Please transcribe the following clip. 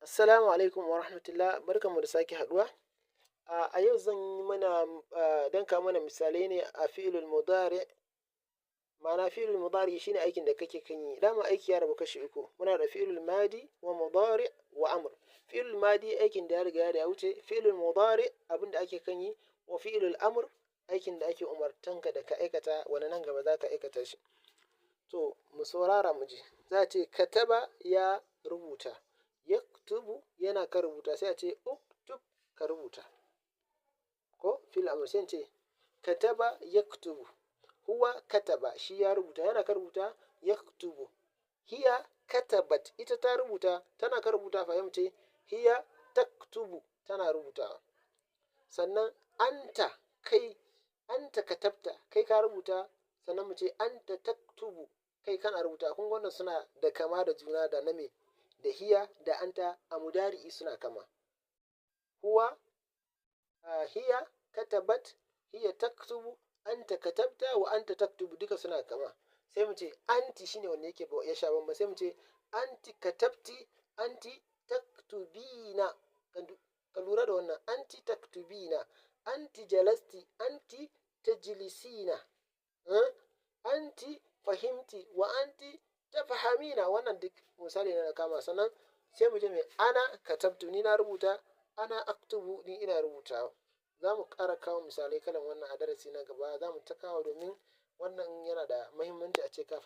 Assalamu alaikum wa rahmatullah, barkanmu da sake haɗuwa. A yau zan yi mana dan kawo mana misalai ne a fi'ilul mudari. Ma'ana, fi'ilul mudari shine aikin da kake kan yi. Dama aiki ya rabu kashi uku. Muna da fi'ilul madi wa mudari wa amr. Fi'ilul madi, aikin da ya riga ya wuce; fi'ilul mudari, abin da ake kan yi; wa fi'ilul amr, aikin da ake umartanka da ka aikata, wani nan gaba za ka aikata shi. To, mu saurara mu ji. Za a ce kataba, ya rubuta; yaktubu, yana kan rubuta. Sai a ce uktub, ka rubuta. Ko fi'il amr, sai ce kataba yaktubu. Huwa kataba, shi ya rubuta, yana kan rubuta, yaktubu. Hiya katabat, ita ta rubuta, tana kan rubuta fa, ce hiya taktubu, tana rubutawa. Sannan anta, kai; anta katabta, kai ka rubuta. Sannan mu ce anta taktubu, kai kana rubuta. Kun ga wannan suna da kama da juna da na me, da hiya da anta a mudari'i suna kama. Huwa, hiya katabat, hiya taktubu, anta katabta wa anta taktubu, duka suna kama. Sai mu ce anti shine wanda yake ya sha bamban. Sai mu ce anti katabti, anti taktubina. Ka lura da wannan: anti taktubina, anti jalasti, anti tajlisina, anti fahimti wa anti tafhamina. Wannan duk misali ne na kama. Sannan sai mu je mai ana katabtu, ni na rubuta; ana aktubu, ni ina rubutawa. Za mu ƙara kawo misalai kalan wannan a darasi na gaba. Za mu ta kawo domin wannan yana da muhimmanci a ce ka